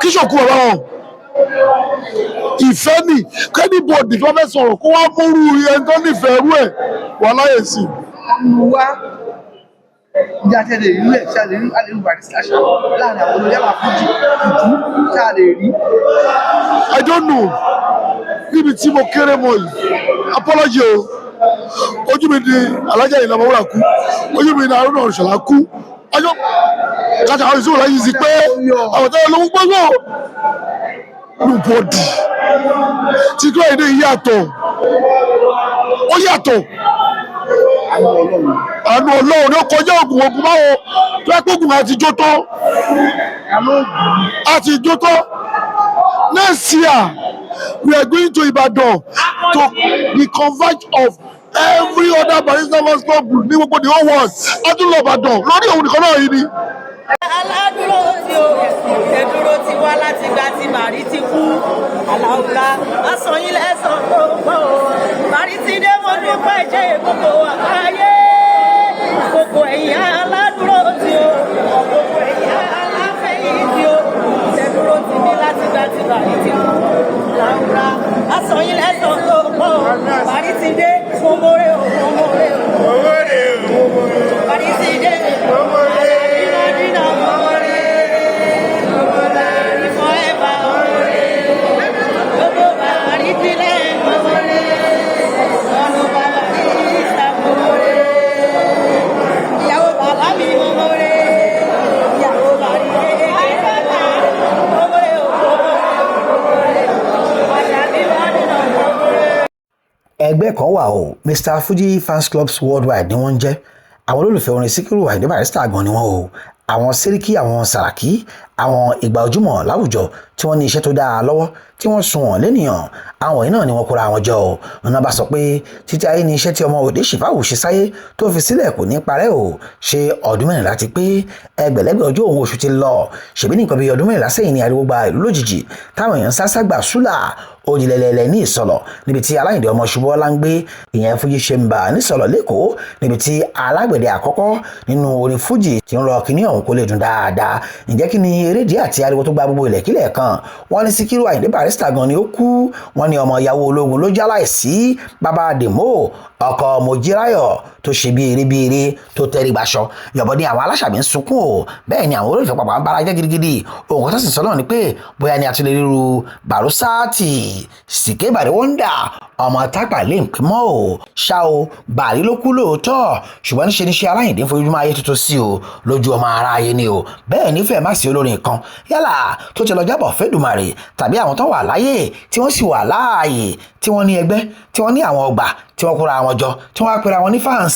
Kí ṣòkú bàbá wọn ìfẹ́ ni kí anybody tó fẹ́ sọ̀rọ̀ kó wá múrú ẹni tó nífẹ̀ẹ́ rú ẹ̀ wà láyè sí. Ọmọ wa ìjà tí a lè rí ẹ̀, tí a lè rí, a lè rí Barrister ṣá láàrin àwọn olóyè Fújì jùjú tí a lè rí? I don't know. Níbi tí mo kéré mọ yìí, apology o, ojú mi ni Alhaji Àyìnlá Ọmọwúrà kú, ojú mi ni Haruna Ìṣọ̀lá kú, ọjọ́ kàtà àwọn ìṣòwò láyé sí pé àwọn tó lówó gbogbo nobody tí kí wọ́n yàtọ̀, ó yàtọ̀. Àánú Ọlọ́run. Àánú Ọlọ́run ni ó kọjá ògùn. Ògùn báwo? Tó yẹ kó ògùn àti jó tán. Àti jó tán. Next year we are going to Ibadan to the converge of every other Barrister fans club ní gbogbo the whole world. Adúlọ̀ Ìbàdàn lórí òun nìkan náà yìí ni. Aládùúró tí o ẹ dúró ti wá láti gba tí màrí ti kú, aláwùrá aṣọ yín lẹ́sàn gbogbo màrí ti dé. Mo dúpẹ́ jẹ́ gbogbo àgbáyé, gbogbo ẹ̀yìn aládùúró tí o, gbogbo ẹ̀yìn aláfẹ̀yìn tí o ẹ dúró ti mí láti gba tí màrí ti kú, aláwùrá aṣọ yín lẹ́sàn gbogbo màrí ti dé. Mo mórè o, mo mórè o, màrí ti dé. Àlàbí mo mórè, forever gbogbo bàrí tilẹ̀ mo mórè, ọ̀nà bàbá ìsà mo mórè, ìyàwó bàbá mi mo mórè, ìyàwó bàrí mo mórè o, mo mórè o, àṣàbí mọ́dínà mo mórè. Ẹgbẹ́ kan wà o, Mr Fuji Fans Clubs Worldwide ni wọ́n ń jẹ́. Àwọn olólùfẹ́ orin Síkírù Àyìndé Barrister gan ni wọ́n o. Àwọn sẹ́ríkì, àwọn sàràkí, àwọn ìgbà ojúmọ̀ láwùjọ tí wọ́n ní iṣẹ́ tó dáa lọ́wọ́, tí wọ́n sun wọ́n lẹ́nìyàn, àwọn yìí náà ni wọ́n kóra wọn jọ o. Ọ̀nà bá sọ pé títí ayé ni iṣẹ́ tí ọmọ òde ṣìfàwù ṣe sáyé tó fi sílẹ̀ kò ní parẹ́ o. Ṣe ọdún 14 ti pé, ẹgbẹ̀lẹ́gbẹ̀ ọjọ́ òun oṣù ti lọ. Ṣèbí nìkan bíi ọdún 14 sẹ́yìn ni ariwo gba ìlú lójijì, táwọn èèyàn sá ságbà súlà òjìlẹ̀lẹ̀lẹ̀ ní Ìsọ̀lọ̀, níbi tí Aláyìndé ọmọ Ṣubọ́lá ń gbé, ìyẹn Fuji Chamber nísọ̀lọ̀ lẹ́kọ̀ọ́, níbi tí alágbẹ̀dẹ àkọ́kọ́ nínú orin Fuji ti ń rọ kíní ọ̀hún kó lè dùn dáadáa. Ǹjẹ́ kí ni erédìí àti ariwo tó gba gbogbo ilẹ̀ kílẹ̀ kan? Wọ́n ní Síkírù Àyìndé Barrister gan ni ó kú. Wọ́n ní ọmọ ìyàwó ológun ló jáláìsí, bàbá dèmó, ọkọ Mojíráyọ̀ tó ṣe bí eré bí eré tó tẹ́rí gbaṣọ yọ̀bọ̀ ní. Àwọn aláṣàbí ń sunkún o, bẹ́ẹ̀ ni àwọn olólùfẹ́ pàpà ń bára jẹ́ gidigidi. Òun kan tó sì sọ náà ni pé bóyá ni a tún lè ríru Bàrúsáàtì Sìké Bàrí Wọ́ndà ọmọ tápà lè ń pè mọ́ o. Ṣá o, Bàrí ló kú lóòótọ́, ṣùgbọ́n níṣe níṣe Aláyìndé ń fojú ayé tuntun sí o lójú ọmọ ara ayé ni o. Bẹ́ẹ̀ nífẹ̀ẹ́ má sí olórin kan yálà tó ti lọ jábọ̀ fẹ́dùmarè tàbí àwọn tó wà láyé tí wọ́n sì wà láàyè, tí wọ́n ní ẹgbẹ́, tí wọ́n ní àwọn ọgbà tí wọ́n kóra wọn jọ, tí wọ́n á pera wọn ní fans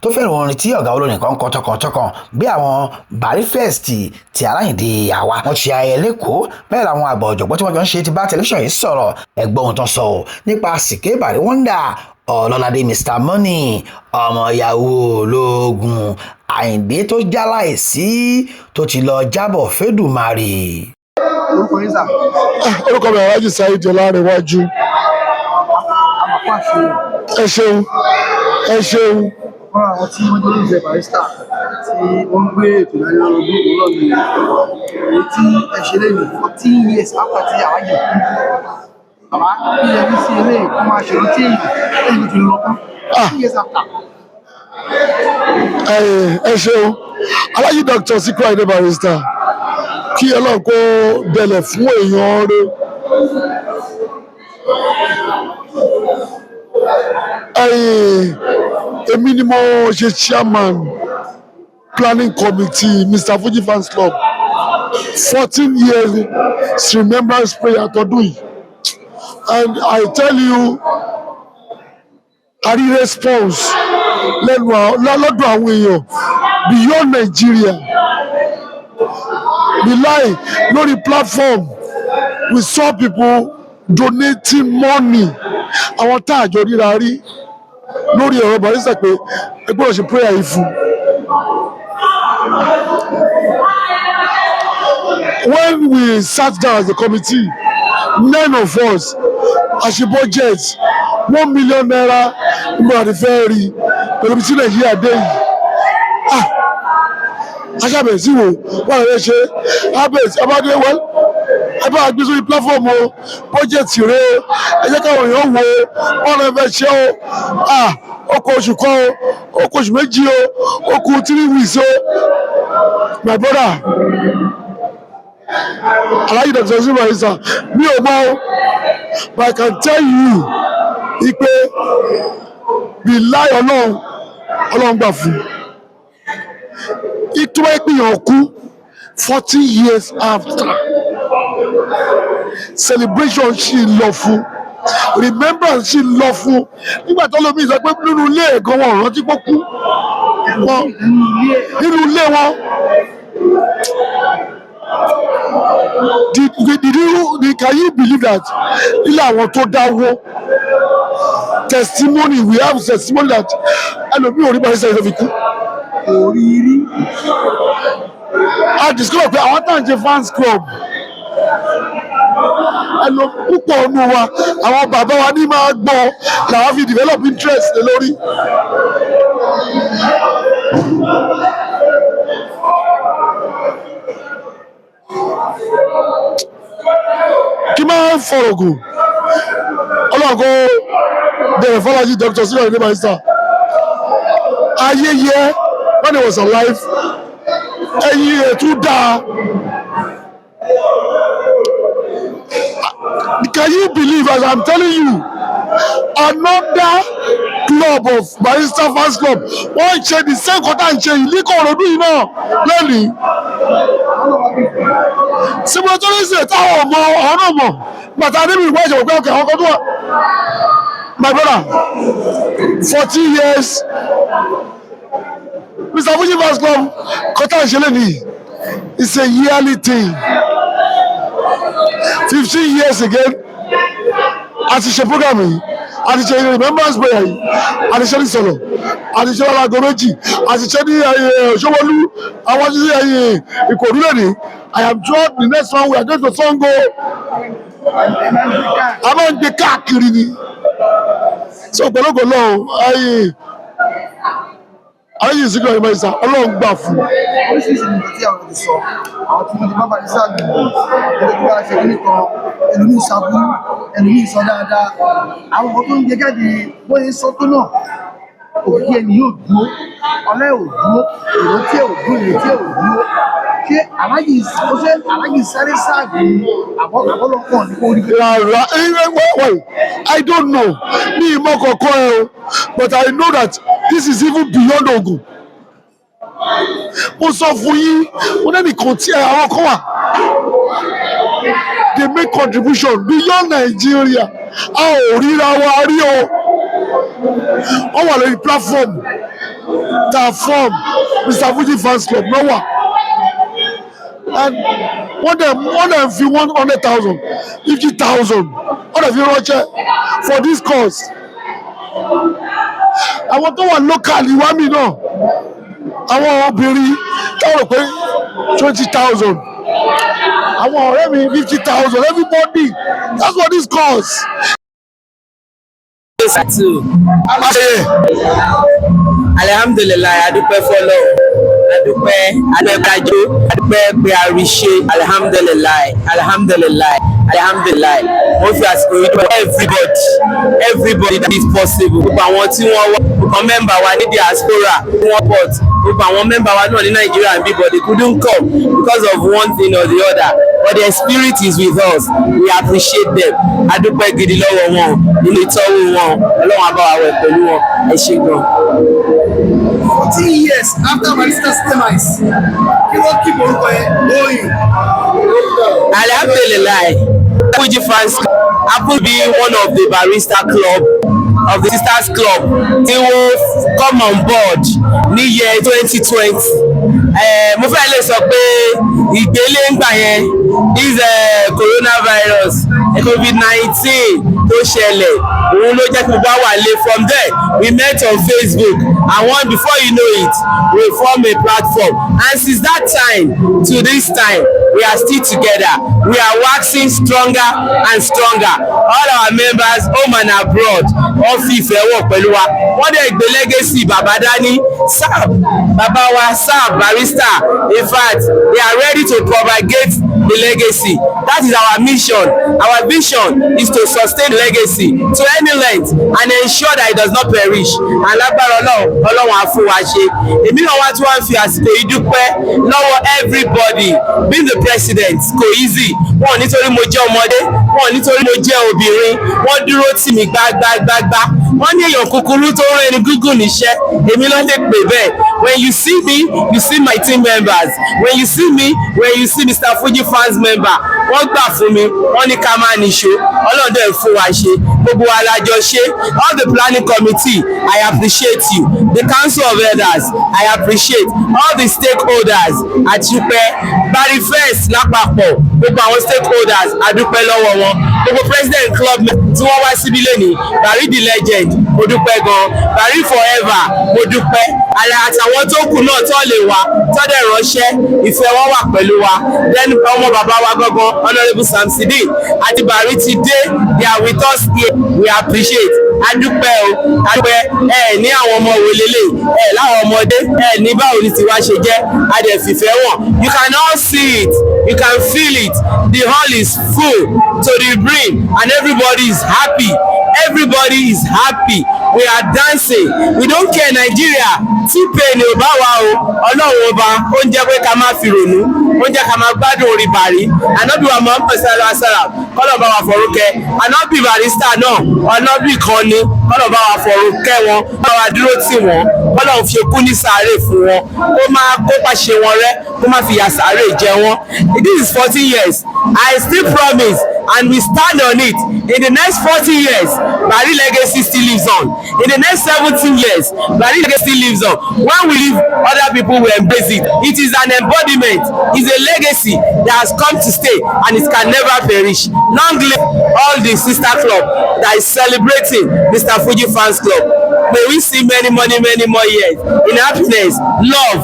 tó fẹ́ràn orin tí ọ̀gá olórin kan kọ tọkàntọkàn, bí àwọn Bari Fest ti Aláyìndé àwa. Wọ́n ṣe ayẹyẹ lẹ́kọ̀ọ́, bẹ́ẹ̀ làwọn àgbà ọ̀jọ̀gbọ́n tí wọ́n jọ ń ṣe ti bá tẹlifíṣàn yìí sọ̀rọ̀. Ẹ̀gbọ́n ohun tó ń sọ ọ́ nípa Sìké Bari Wonder, Ọlọ́ládé Mr Money, ọmọ ìyàwó ológun Àyìndé tó jáláìsí, tó ti lọ jábọ̀ fẹ́dùmarè. Orúkọ yín, sà? Orúkọ mi, Alhaji Saheed Ọlárẹ̀wájú. Àmàkù àṣeyọ. Ẹ ṣeun, ẹ ṣeun. Wọ́n àwọn tí wọ́n jẹ́ olólùfẹ́ Barrister tí wọ́n ń gbé ètò ìdájọ́ lọ́dún òun náà ni èyí tí ẹ ṣe lé ní 14 years after tí Aláàjì kú. Bàbá, kí ẹ ní sí eléyìí kó máa ṣèrántí èèyàn lẹ́yìn tó ti lọ tán, 14 years after? Ẹ ṣeun. Alhaji Dr. Sikiru Ayinde Barrister, kí Ọlọ́run kó dẹlẹ̀ fún èèyàn rẹ̀. Èmi ni mo ṣe chairman planning committee Mr Fuji Fans Club 14 years remembrance prayer tọdún yìí, and I tell you, a rí response lẹ́nu lọ́dọ̀ àwọn èèyàn beyond Nigeria. Rely lórí platform, we saw people donating money, àwọn tá àjọ ríra rí lórí ọ̀rọ̀ Barrister pé ẹ gbọ́dọ̀ ṣe prayer yìí fún. When we sat down as a committee, nine of us, a ṣe budget ₦1 million. Nígbà tí fẹ́ rí pẹ̀lú bí tí Nàìjíríà dé yìí, ah, aṣábẹ̀ sí wo wọ́n lè ṣe abẹ́ abádé. Well, Ẹ bá gbé sórí platform o, budget rẹ o, ẹ jẹ́ káwọn èèyàn wo ọ̀nà ẹ̀fẹ̀ ṣe o. Ah, ó kù oṣù kan o, ó kù oṣù 2 o, ó kù 3 weeks o. My brother, Alhaji Dr. Sikiru Barrister, mi ò mọ̀ o, but I can tell you ipe bí láì Ọlọ́run, Ọlọ́run gbà fún ìtura ìpìyàn kú. 40 years after, celebration ṣì lọ fún, remembrance ṣì lọ fún. Nígbà tó lómi sọ pé nínú ilé ẹ̀gán wọn ò rántí pé kú wọn nínú ilé wọn. Did you did, can you believe that nílé àwọn tó dáwó, testimony, we have testimony that ẹlòmíì ò rí Barrister tó fi kú. Oríire. A discover pé àwọn tá à ń ṣe fans club, ẹlò púpọ̀ nù wa, àwọn bàbá wa ní máa gbọ́ làwọn fi develop interest lé lórí. Kí máa ń fọ̀rọ̀ gùn, Ọlọ́run kó bẹ̀rẹ̀ fọlájì Dr. Sikiru Ayinde Barrister ayẹyẹ. When he was alive, ẹyin ètò dáa. Can you believe, as I'm telling you, another club of Barrister fans club, wọ́n ń ṣe the same kọ́tà ń ṣe yìí ní Ìkòròdú yìí náà lónìí? Simultaneously, táwọn ọmọ ọ̀hún náà mọ̀ bàtà níbi ìwé ìjọba pé ọkẹ́ àwọn kan tó wà. My brother, 40 years, Mr. Fuji fans club kọ́tà ń ṣe lónìí, it's a yearly thing. 15 years again, a ti ṣe program yìí, a ti ṣe remembrance prayer yìí, a ti ṣe ní sọ̀rọ̀, a ti ṣe lálago méjì, a ti ṣe ní Ṣówólú, àwọn ti ṣe Ìkòròdú lónìí. I am sure the next one, we are going to Sango. A máa ń gbé káàkiri ni. So pẹ̀lú ògo Ọlọ́run, ayé ayé Sikiru Ayinde Barrister, Ọlọ́run gbà fún. Oríṣiríṣi nǹkan tí àwọn ti sọ, àwọn tí wọ́n ti bá Barrister gbìmọ̀ ẹni tó bá ṣe kíní kan, ẹlòmíì ṣàbúrú, ẹlòmíì sọ dáadáa. Àwọn nǹkan tó ń jẹ jáde, bóyá ń sọ tó náà, òkìkí ẹni yóò dúró, ọlẹ́ ò dúró, ìrántí ẹ̀ ò dúró, ìrètí ẹ̀ ò dúró. Ṣé aláàjì ó ṣe aláàjì sáré sáàgì àbọ̀lọ́pọ̀ ní kó rí bẹ́ẹ̀? Rárá, well, I don't know, mi ì mọ̀ kankan ẹ o, but I know that this is even beyond Ogun. Mo sọ fún yín, mo lẹ́nìkan tí àwọn kan wà, they make contribution beyond Nigeria. A ò ríra wa rí o. Wọ́n wà lórí platform tá a form, Mr. Fuji fans club náà wà, and wọ́n dẹ̀ fi 100,000, 50,000, wọ́n dẹ̀ fi ránṣẹ́ for this cause. Àwọn tó wà local ìwámi náà, àwọn obìnrin táwọn rò pé 20,000, àwọn ọ̀rẹ́ mi 50,000, everybody, that's what this cause. Too. Alhamdulillahi, adúpẹ́ fọ́lọ́run, adúpẹ́, adúpẹ́ kájọ, adúpẹ́ pé a rí ṣe. Alhamdulillahi, alhamdulillahi, alhamdulillahi. Mo fi àsìkò yìí dúpẹ́ everybody that is possible. Gbogbo àwọn tí wọ́n wá, gbogbo àwọn member wa ní diaspora tí wọ́n port, gbogbo àwọn member wa náà ní Nàìjíríà and but they couldn't come because of one thing or the other, but their spirit is with us. We appreciate them. Adúpẹ́ gidi lọ́wọ́ wọn nínú ìtọ́wò wọn. Ọlọ́run á bá wa wẹ̀ pẹ̀lú wọn. Ẹ ṣé gan. 14 years after Barrister's demise, kí wọ́n keep orúkọ yẹn going. Alhamdulillah, Fuji fans happen to be one of the Barrister club, of the sisters club tí wọ́n come on board ní year 2020. Mo fẹ́ lè sọ pé ìgbélé ń gbà yẹn, this coronavirus, COVID-19 tó ṣẹlẹ̀, òun ló jẹ́ kí gbogbo wa wà lé. From there we met on Facebook, and one before you know it, we form a platform, and since that time to this time, we are still together. We are waxing stronger and stronger. All our members, home and abroad, wọ́n fi ìfẹ́ wọ̀ pẹ̀lú wa. Wọ́n dẹ̀ gbé legacy bàbá dání, sab bàbá wa, sab Barrister. In fact, they are ready to propagate the legacy. That is our mission. Our vision is to sustain the legacy to any length and ensure that it does not perish. And lágbára Ọlọ́run, Ọlọ́run á fún wa ṣe. Èmi náà wá tí wọ́n fi àsìkò yìí dúpẹ́ lọ́wọ́ everybody. Being the president kò easy. Wọn nítorí mo jẹ́ ọmọdé, wọn nítorí mo jẹ́ obìnrin, wọ́n dúró tì mí gbágbágbágbá. Wọ́n ní èèyàn kúkúrú tó rán ẹni gígùn níṣẹ́, èmi ló lè pè bẹ́ẹ̀. When you see me, you see my team members. When you see me, when you see Mr. Fuji fans member, wọ́n gbà fún mi, wọ́n ní ká máa nìṣó. Ọlọ́run dẹ̀ ń fún wa ṣe, gbogbo wa la jọ ṣe. All the planning committee, I appreciate you. The council of elders, I appreciate all the stakeholders. Àtúpẹ́ Barry First lápapọ̀, gbogbo àwọn stakeholders, adúpẹ́ lọ́wọ́ wọn. Gbogbo president club tí wọ́n wá síbí lónìí, Barry the legend, mo dúpẹ́ gan. Barry forever, mo dúpẹ́. Àlà àtàwọn tó kù náà tó lè wá tó dẹ̀ ránṣẹ́, ìfẹ́ wọn wà pẹ̀lú wa. Then ọmọ bàbá wa gangan, Honourable Samsideen àti Barry ti dé, they are with us here. We appreciate. Adúpẹ́ o, adúpẹ́. Ẹ ní àwọn ọmọ wo lélẹ̀, ẹ láwọn ọmọdé, ẹ ní báwo ni tiwa ṣe jẹ́, a dẹ̀ fìfẹ́ wọn. You can all see it, you can feel it. The hall is full to the brim and everybody is happy. Everybody is happy. We are dancing. We don't care. Nigeria tí pain ò bá wa o, Ọlọ́run Ọba ó ń jẹ́ pé ká má fi rònú, ó ń jẹ́ ká máa gbádùn orí Bàrí. Ànábì wa Muhammad sallallahu alaihi wasallam, kọ́lọ̀ bá wa fọ̀rọ̀ kẹ́. Ànábì Barrister náà, ànábì kan ni, kọ́lọ̀ bá wa fọ̀rọ̀ kẹ́ wọn, bá wa dúró tì wọ́n, kọ́lọ̀ fi okú ní sàárè fún wọn, kó máa kó pàṣẹ wọn rẹ́, kó má fi yà sàárè jẹ wọ́n. This is 14 years. I still promise and we stand on it, in the next 40 years, Barry legacy still lives on. In the next 17 years, Barry legacy still lives on. When we leave, other people will embrace it. It is an embodiment. It's a legacy that has come to stay and it can never perish. Long live all the sister club that is celebrating Mr. Fuji Fans Club. May we see many, many, many more years in happiness, love,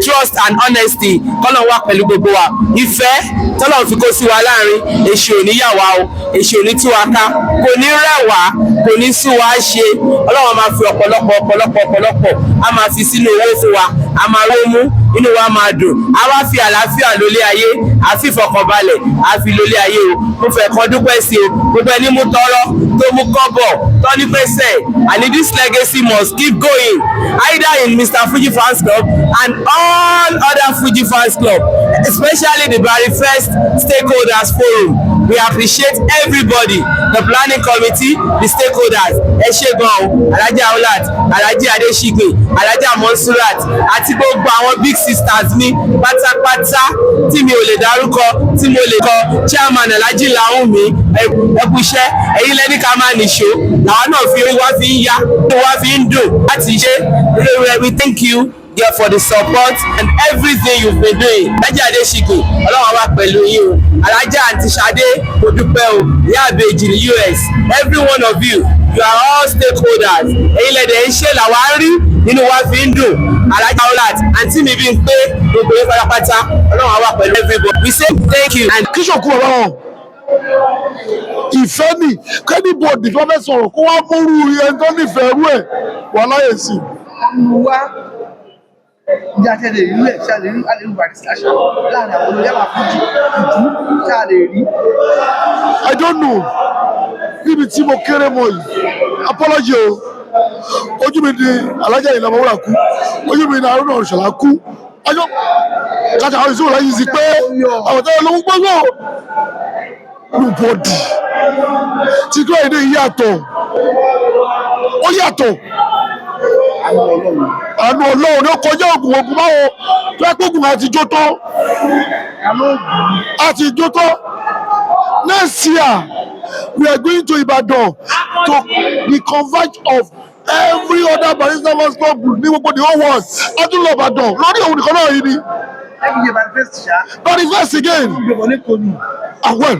trust and honesty. Kọ́lọ̀ wà pẹ̀lú gbogbo wa. Ìfẹ́ tọ́lọ̀ fi kó sí wa láàrin, èṣù ò ní yà wá o, èṣù ò ní tú wa ká, kò ní rẹ̀ wá, kò ní sú wa ṣe. Ọlọ́run máa fi ọ̀pọ̀lọpọ̀, ọ̀pọ̀lọpọ̀, ọ̀pọ̀lọpọ̀ a máa fi sínú owó fún wa, a máa rówó mú, inú wa máa dùn, a wá fi àlàáfíà lólé ayé, a fi ìfọkànbalẹ̀, a fi lólé ayé o. Mo fẹ́ kọ́ dúpẹ́ sí o, gbogbo ẹni mú tọrọ tó mú kọ́bọ̀ tó ní pẹ́sẹ̀, and this legacy must keep going, either in Mr. Fuji Fans Club and all other Fuji Fans Club, especially the Barry First Stakeholders Forum. We appreciate everybody, the planning committee, the stakeholders. Ẹ ṣé gan o. Alhaji Aulat, Alhaji Adesigbe, Alhaji Monsurat àti gbogbo àwọn big sisters mi pátápátá tí mi ò lè dárúkọ, tí mo lè kọ, chairman Alhaji Lahunmi, ẹ kú iṣẹ́. Ẹ̀yin lẹ́ni ká máa nìṣó, làwọn náà fi orí wa fi ń yá, wá fi ń dùn láti ṣe. We thank you there for the support and everything you've been doing. Alhaji Adesigbe, Ọlọ́run wà pẹ̀lú yín o. Alhaja Àǹtí Ṣadé, mo dúpẹ́ o. Ìyá Àbèjì ní US, every one of you, you are all stakeholders. Ẹ̀yin lẹ́dẹ̀ ń ṣe làwa ń rí, nínú wa fi ń dùn. Alhaja Aulat, àǹtí mi bí n pé gbogbo yín pátápátá, Ọlọ́run wà pẹ̀lú everybody. We say thank you and Kí ṣòkú bàbá wọn, ìfẹ́ ni kí anybody tó fẹ́ sọ̀rọ̀ kó wá múrú ẹni tó nífẹ̀ẹ́ rú ẹ̀ wà láyè sí. Ọmọ wa, ìjà tí ẹ lè rí ẹ̀, ṣe a lè rí, a lè rí Barrister ṣá láàrin àwọn olóyè àwọn fújì jùjú, ṣá a lè rí? I don't know. Níbi tí mo kéré mọ yìí, apology o, ojú mi ni Alhaji Àyìnlá Ọmọwúrà kú, ojú mi ni Haruna Ìṣọ̀lá kú, ọjọ́ kàtà àwọn ìṣòro láyé sí pé àwọn tó lówó gbogbo nobody tí kí wọ́n yìí yàtọ̀, ó yàtọ̀. Àwọn Ọlọ́run. Àánú Ọlọ́run ni ó kọjá ògùn. Ògùn báwo tó yẹ kó ògùn àti jó tán àti jó tán. Next year we are going to Ibadan to the converge of every other Barrister fans club ní gbogbo the whole world. Adúlọ̀ Ìbàdàn lórí òun nìkan náà yìí ni. Every year Barry First ṣá. Barry First again. Ìjọba ní kò ní. Ah, well.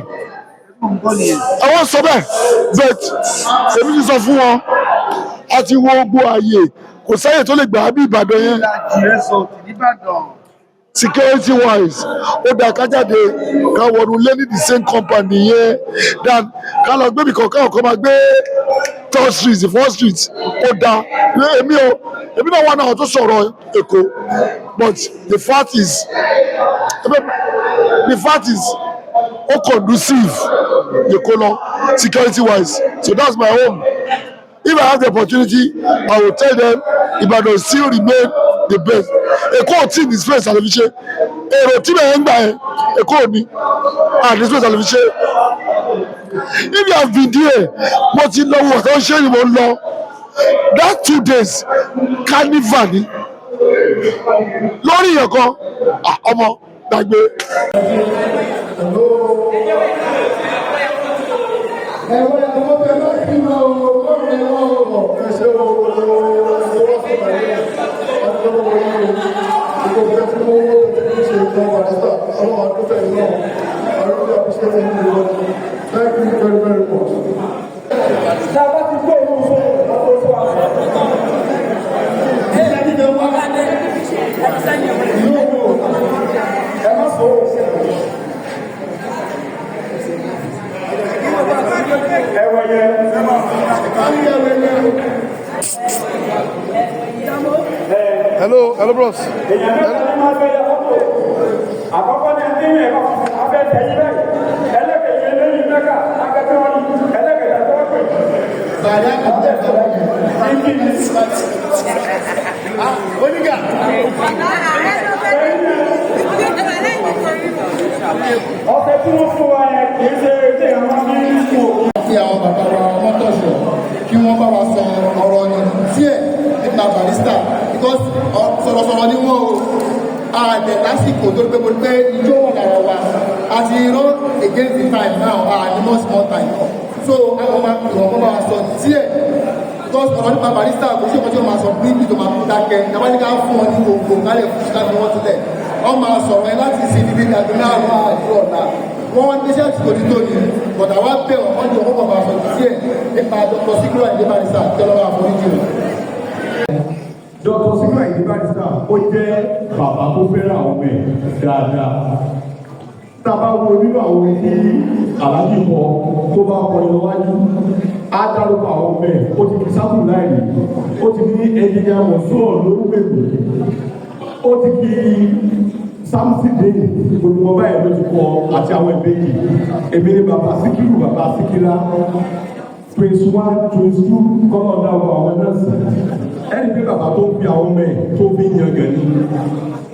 Nǹkan nìyẹn. Àwọn sọ bẹ́ẹ̀, but èmi ti sọ fún wọn, a ti wo gbogbo ààyè, kò sáyè tó lè gbà á bí Ìbàdàn yẹn. Ìlàjì resort nìbàdàn. Security wise, ó dáa ká jáde, ká wọnú lé ní the same company yẹn than ká lọ gbé bìkan, káwọn kan máa gbé third street, fourth street. Ó dáa. Èmi o, èmi náà wà náà tó sọ̀rọ̀ Èkó, but the fact is The fact is, ó conducive Èkó lọ security wise. So that's my own. If I have the opportunity, I will tell them Ibadan still remain the best. Èkó ò tí ní space àlè fi ṣe èrò tí bẹ̀rẹ̀ ń gbà yẹn. Èkó ò ní àní space àlè fi ṣe. If you have been there, mo ti lọ wọ̀ tó ń ṣe ni mo ń lọ that 2 days carnival ni lórí èèyàn kan. Ah, ọmọ gbàgbé. Ẹ̀wọ̀n ẹ̀wọ̀n bẹ̀rẹ̀ láti máa wọ ọgọ́rùn-ún ẹ̀wọ̀n ọ̀rọ̀ ẹ̀ṣẹ̀ owó owó wá fún ìbàlẹ̀ ọdún owó owó gbogbo ẹ̀ tí wọ́n wọ́n ti ṣe ìtàn Barrister ọlọ́run àdúgbò ẹ̀ náà. I really appreciate you. Thank you very, very much. Tá a bá ti gbé ìlú fún ọkọ̀ tó wà. Ẹ no, ẹ má sọ ọ́. Ẹwẹyẹ. Kárí ẹwẹ́yẹ. Hello, hello bros. Èèyàn mẹ́ta ní máa fẹ́ ya fọ́tò. Àkọ́kọ́ ní ẹni ní ẹ̀kọ́ afẹ́ tẹ̀yìn báyìí. Ẹlẹ́kẹ̀yẹ lẹ́yìn mẹ́ka akẹ́kọ̀ọ́ wọn ni ẹlẹ́kẹ̀yẹ tó wọ́n pè. Bàdá àbújá. Kíkì ní. Onígà. Ọ̀sẹ̀ tí wọ́n fún wa yẹn kì í ṣe ilé àwọn ní kú òkú. Àti àwọn bàbá wa mọ́tòṣọ̀ kí wọ́n bá wa sọ ọ̀rọ̀ ní díẹ̀ nípa Barrister, because sọ̀rọ̀sọ̀rọ̀ ni wọ́n o. Àdẹ̀ lásìkò tó pé mo rí pé ijó wà lára wa àti run against the time now, ní more small time, so àwọn máa pè wọ́n kó bá wa sọ díẹ̀, because ọ̀rọ̀ nípa Barrister kò sí ọkọ̀ tí wọ́n máa sọ briefly tó máa kú dákẹ́. Ìjọba ní ká fún wọn ní gbogbo kálẹ̀ fún ká fi wọ́n sílẹ̀, wọ́n máa sọ̀rọ̀ ẹ láti sin ibi ní aago márùn-ún àdúrà ọ̀la. Wọ́n wá níṣẹ́ àsìkò tí tó ní, but àwa bẹ̀ wọ́n, wọ́n jọ wọ́n bá sọ díẹ̀ nípa Dr. Sikiru Ayinde Barrister, kí Ọlọ́run àforíjì rẹ̀. Dr. Sikiru Ayinde Barrister, ó jẹ́ bàbá tó fẹ́ràn àwọn ọmọ ẹ̀ dáadáa. Tá a bá wo nínú àwọn orin tí Aláàjì kọ, tó bá kọrin lọ wájú, á dárúkọ àwọn ọmọ ẹ̀. Ó ti fi sábù láìní, ó ti ní ẹnjìnìá Mọ̀sùn lórúkọ, ó ti fi Samson dé, gbogbo ọba ẹ̀ ló ti kọ àti àwọn ìbejì. Èmi ni bàbá Síkírù, bàbá Síkírá, prince one, prince two, kọ́lọ̀ náà wọ àwọn náà sí. Ẹni pé bàbá tó fi àwọn ọmọ ẹ̀ tó fi yan gẹ̀ ni.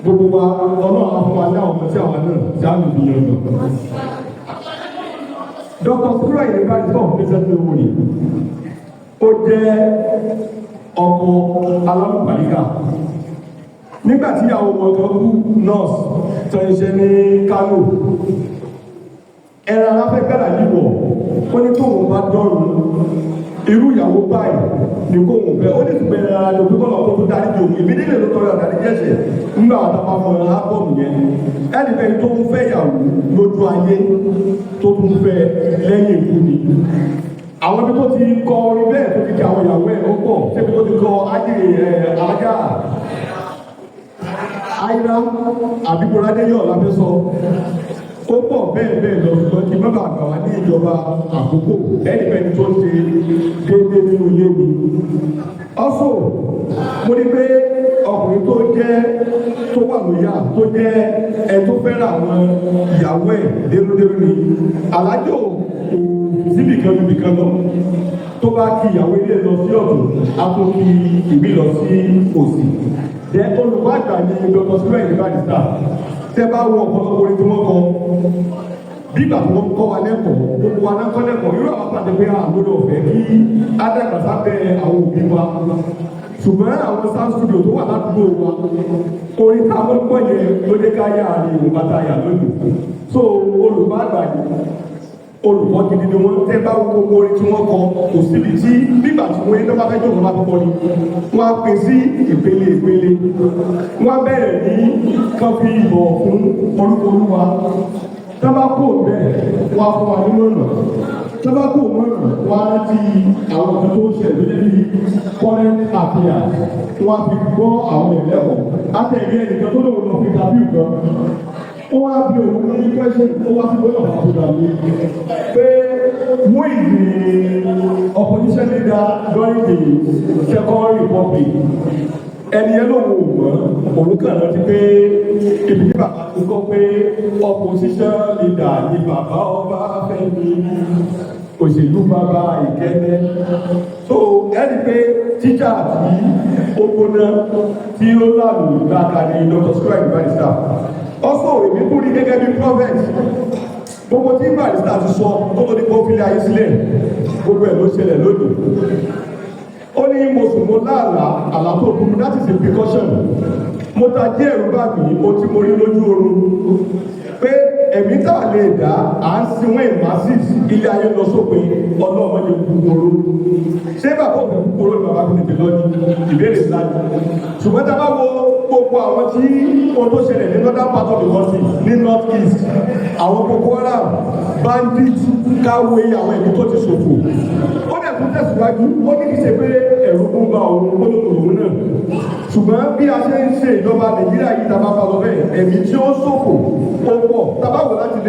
Gbogbo wa, Ọlọ́run á fún wa ní àwọn ọmọ tí àwọn náà tí á lè fi yan gàn. Dr. Sikiru Ayinde Barrister of blessed memory, ó jẹ́ ọkọ alálùbáríkà. Nígbà tí àwọn ọmọ kan kú, nurse tó ń ṣe ní Kano, ẹran aláfẹ́gbẹ́rà yìí, ó ní tóun bá dọ́rùn, irú ìyàwó báyìí ní kóun fẹ́. Ó ní ṣùgbọ́n ẹran ara lòdì kọ́nà kó tó dárí di òun ìbílẹ̀ ló tọrọ àdárí jẹ́sẹ̀ nígbà àtàwọn ọmọ album yẹn. Ẹnì bẹ́ẹ̀ tó ń fẹ́ ìyàwó lójú ayé, tó tún fẹ́ lẹ́yìn ikú ni. Àwọn ibi tó ti kọ orin bẹ́ẹ̀, tó ti kí àwọn ìyàwó ẹ̀, ó pọ̀. Síbi tó ti kọ ajé ẹ̀ alájà àyíra àbíkúrádé yọ̀ lábẹ́ sọ, ó pọ̀ bẹ́ẹ̀ bẹ́ẹ̀ lọ. Ṣùgbọ́n kí má bàa gbà wá ní ìjọba àkókò, ẹnì bẹ́ẹ̀ tó ń ṣe déédéé nínú ilé mi. Also, mo ní pé ọkùnrin tó jẹ́ tó wà lóyà, tó jẹ́ ẹ tó fẹ́ràn àwọn ìyàwó ẹ̀ dénúdénú ni. Alájò kò síbì kan níbì kan lọ, tó bá kí ìyàwó ilé lọ sí ọ̀tún, á tó kí ìbí lọ sí òsì. Jẹ́ olùkọ́ àgbà ní Dr. Sikiru Ayinde Barrister. Tẹ́ bá wo ọ̀pọ̀lọpọ̀ orin tí wọ́n kọ, bí ìgbà tí wọ́n kọ́ wa lẹ́kọ̀ọ́, gbogbo wa náà kọ́ lẹ́kọ̀ọ́. Irú àwọn pàdé pé àgbọ́dọ̀ ọ̀fẹ́ kí ádàgbà sábẹ́ àwọn òbí wa, ṣùgbọ́n àwọn sound studio tó wà ládùúgbò wa, orin táwọn gbọ́ yẹn ló dé ká yá àárín ìwọ̀n bàtà yà lónìí. So olùkọ́ àgbà yìí, olùkọ́ gidi ni wọ́n. Tẹ́ bá wo gbogbo orin tí wọ́n kọ, kò síbi tí nígbà tí wọ́n yẹn tó bá fẹ́ jókòó láti kọ́ ni wọ́n á pín sí ìpele ìpele. Wọ́n á bẹ̀rẹ̀ ní kán fi ìbọ̀ fún orúkọ Olúwa. Tó bá kó bẹ́ẹ̀, wọ́n á fún wa ní mọ̀nà. Tó bá kó mọ̀nà, wọ́n á rántí àwọn nǹkan tó ń ṣẹlẹ̀ lórí current affairs, wọ́n á fi gbọ́ àwọn ẹ̀lẹ́kọ̀ọ́. Àtẹ̀lé ẹnìkan tó lòun lọ fi tàbí nǹkan, ó wá bí òun ní question, ó wá sí gbọ́dọ̀ bá tó dàbí pé who is the opposition leader during the Second Republic? Ẹni yẹn lòun ò mọ̀. Òun kàn rántí pé ibi tí bàbá ti kọ́ pé opposition leader ni bàbá Ọbáfẹ́mi, òṣèlú bàbá Ìkẹ́nnẹ́. So ẹni pé tíjà tí ó gbóná tí ó lálù láta ní Dr. Sikiru Ayinde Barrister. Also, èmi tún rí gẹ́gẹ́ bí prophet. Gbogbo tí Barrister ti sọ tó tó ní kó fi lé ayé sílẹ̀, gbogbo ẹ̀ ló ṣẹlẹ̀ lónìí. Ó ní mo sùn, mo láàlá, àlá tó burú. That is a precaution. Mo ta díẹ̀, ẹ̀rù bá mi. Ó tí mo rí lójú oorun pé ẹ̀mí tá a lè dá à ń sin wọ́n in masses, ilé ayé lọ sópin, ọlọ́mọdé kúkúrú. Ṣé bàbá òfin kúkúrú ni bàbá fi tètè lọ ní ìbéèrè ńlá ni. Ṣùgbọ́n tá a bá wo gbogbo àwọn tí ohun tó ṣẹlẹ̀ ní northern part of the country, ní North East, àwọn Boko Haram, bandit, káwé àwọn ẹ̀mí tó ti ṣòfò. Ó dẹ̀ tún tẹ̀síwájú, ó ní kì í ṣe pé ẹ̀rù ń ba òun olókòwò náà, ṣùgbọ́n bí a ṣe ń ṣe ìjọba Nàìjíríà yìí, tá a bá lọ bẹ́ẹ̀, ẹ̀mí tí ó ṣòfò ó pọ̀. Tá a bá wò láti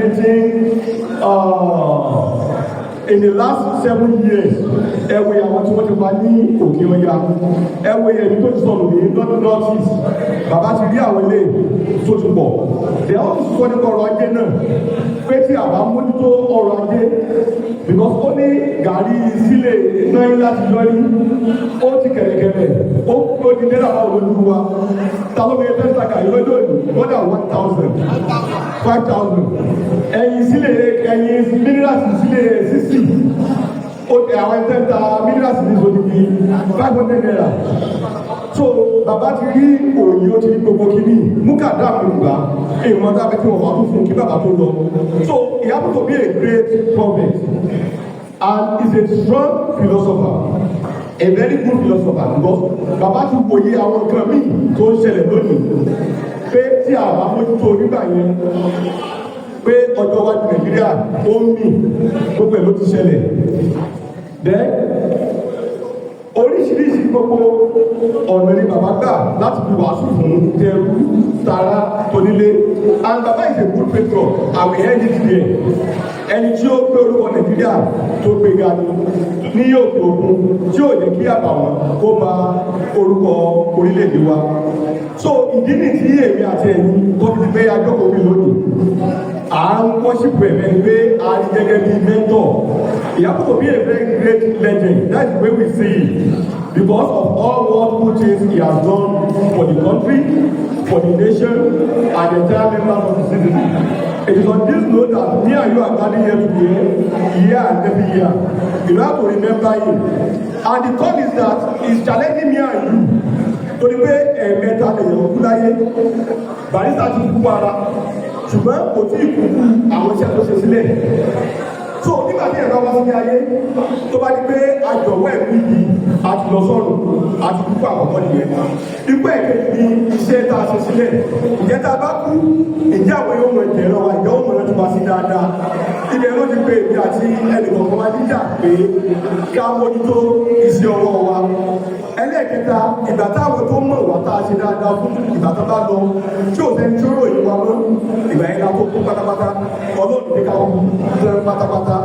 in the last 7 years, ẹ wo àwọn tí wọ́n ti pa ní Òkè Ọya, ẹ wo ẹ̀mí tó ti sọnù ní North East. Bàbá ti rí àwọn ilé tó ti pọ̀. They also sọ nípa ọrọ̀ ajé náà pé tí a bá mójútó ọrọ̀ ajé, because ó ní gàrí sílẹ̀ náà láti yọrí, ó ti kẹ̀rẹ̀kẹ̀rẹ̀, ó di náírà báwo lójú wa. Ta ló fi fẹ́ ta gàrí lọ́jọ́ òní? More than 1,000, 5,000. Ẹyin sílẹ̀, ẹyin minerals sílẹ̀ 60, ó tẹ àwọn ẹgbẹ́ ta minerals ní sódì ₦500. So bàbá ti rí òye, ó ti rí gbogbo kìíní mukadam gbà èèmọ̀ tá a fẹ́ kí wọ́n wà tó fún kí bàbá tó lọ. So he happen to be a great prophet and is a strong philosopher, a very good philosopher, because bàbá ti wòye àwọn nǹkan míì tó ń ṣẹlẹ̀ lónìí pé tí a bá mójútó nígbà yẹn, pé ọjọ́ iwájú Nàìjíríà ó ń mì. Gbogbo ẹ̀ ló ti ṣẹlẹ̀. Then oríṣiríṣi gbogbo ọ̀nà ni bàbá gbà láti fi wàásù fún tẹrú tara tonílé. And bàbá is a good patron. I will end it there. Ẹni tí ó gbé orúkọ Nàìjíríà tó gbé ga ni ní òkè òkun, tí ò jẹ́ kí àbàwọ́n kó ba orúkọ orílẹ̀-èdè wa. So ìdí nìyí tí èmi àti ẹ̀yin tó fi gbé ajókòó mi lónìí, à ń worship ẹ̀ pé a rí gẹ́gẹ́ bí mentor. He happen to be a very great legend. That's the way we see it, because of all what good things he has done for the country, for the nation and the entire members of the citizen. It is on this note that me and you are gathering here today, year and every year, you have to remember him. And the third is that he's challenging me and you, torí pé ẹ̀ẹ̀mẹ́ta lèèyàn kú láyé. Barrister ti kú ara, ṣùgbọ́n kò tí ì kú kú àwọn iṣẹ́ tó ṣe sílẹ̀. So nígbà tí ẹ̀rọ wá sí ayé, tó bá di pé àjọ̀wọ́ ẹ̀mí yìí àti lọ sọ́run, àti kúkú àkọ́kọ́ nìyẹn. Ikú ẹ̀kejì ni iṣẹ́ tá a ṣe sílẹ̀. Ìjẹ́ tá a bá kú, ìjẹ́ àwọn yóò mọ ìjẹ́ lọ́wọ́, ìjẹ́ ó mọ̀ láti wá sí dáadáa? Ibẹ̀ ló ti pé èmi àti ẹnìkọ̀ọ̀kan wá níjà pé ká mójútó iṣẹ́ ọwọ́ wa. Ẹlẹ́ẹ̀kẹta, ìgbà táwọn tó mọ̀ wá tá a ṣe dáadáa fún, ìgbà tó bá lọ, tí ò sẹ́ni tí ó ròyìn wa mọ́, ìgbà yẹn la tó kú pátápátá. Ọlọ́run ní ká kú tán pátápátá.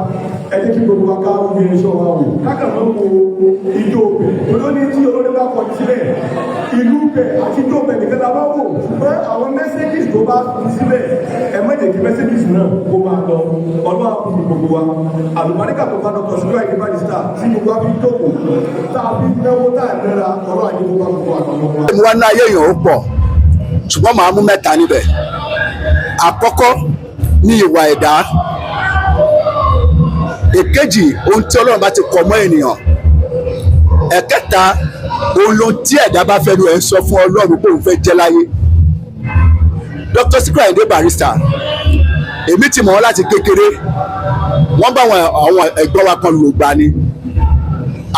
Ẹ jẹ́ kí gbogbo wa ká wú irinṣẹ́ wa wò, kákan máa ń wo ijó bẹ̀ olóní tí olórí bá kọjú sílẹ̀, ìlú bẹ̀ àti ijó bẹ̀ nìkan la bá wò. Ṣùgbọ́n àwọn messages tó bá fi sílẹ̀, ẹ má jẹ́ kí messages náà kó máa lọ. Ọlọ́run á kú gbogbo wa. Àlùbáríkà tó bá Dr. Sikiru Ayinde Barrister tí gbogbo wa fi jókòó, tá a fi náwó, tá a nára, ọlọ́run àyè kó bá gbogbo àtàwọn wa. Mo wá ní ayé èèyàn ó pọ̀, ṣùgbọ́n màá mú mẹ́ta níbẹ̀. Àkọ́kọ́ ní ìwà ẹ̀dá. Èkejì, ohun tí Ọlọ́run bá ti kọ mọ́ ènìyàn. Ẹ̀kẹta, ohun ló tí ẹ̀dá bá fẹ́ nu ẹ̀ ń sọ fún Ọlọ́run pé òun fẹ́ jẹ́ láyé. Dr. Sikiru Ayinde Barrister, èmi ti mọ̀ wọ́n láti kékeré. Wọ́n bá àwọn ẹ̀gbọ́n wa kan lò gbà ni.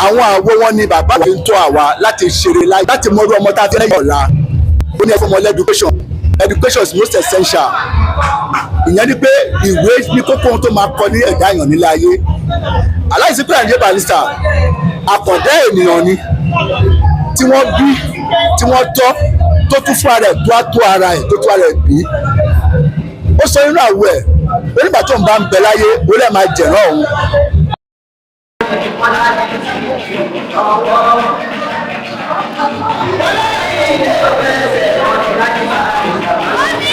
Àwọn àwo wọn ni bàbá wa ń tọ́ àwa láti ṣeré láyé, láti mọ irú ọmọ tá a fẹ́ lẹ́yìn ọ̀la. Ó ní ẹ fún ọmọ education. Education is most essential. Ìyẹn ni pé ìwé ní kókó ohun tó máa kọ ní ẹ̀dá èèyàn nílé ayé. Alhaji Sikiru Ayinde Barrister, àkàndá ènìyàn ni tí wọ́n bí, tí wọ́n tọ́, tó tún fún ara ẹ̀, tó á tó ara ẹ̀, tó tún ara ẹ̀ bí. Ó sọ nínú àwọ̀ ẹ̀, onígbà tó ń bá ń bẹ láyé, ó lè máa jẹ̀rán òun.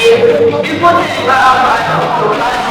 Ikú tí ìgbà àbáyọ̀ tó bá.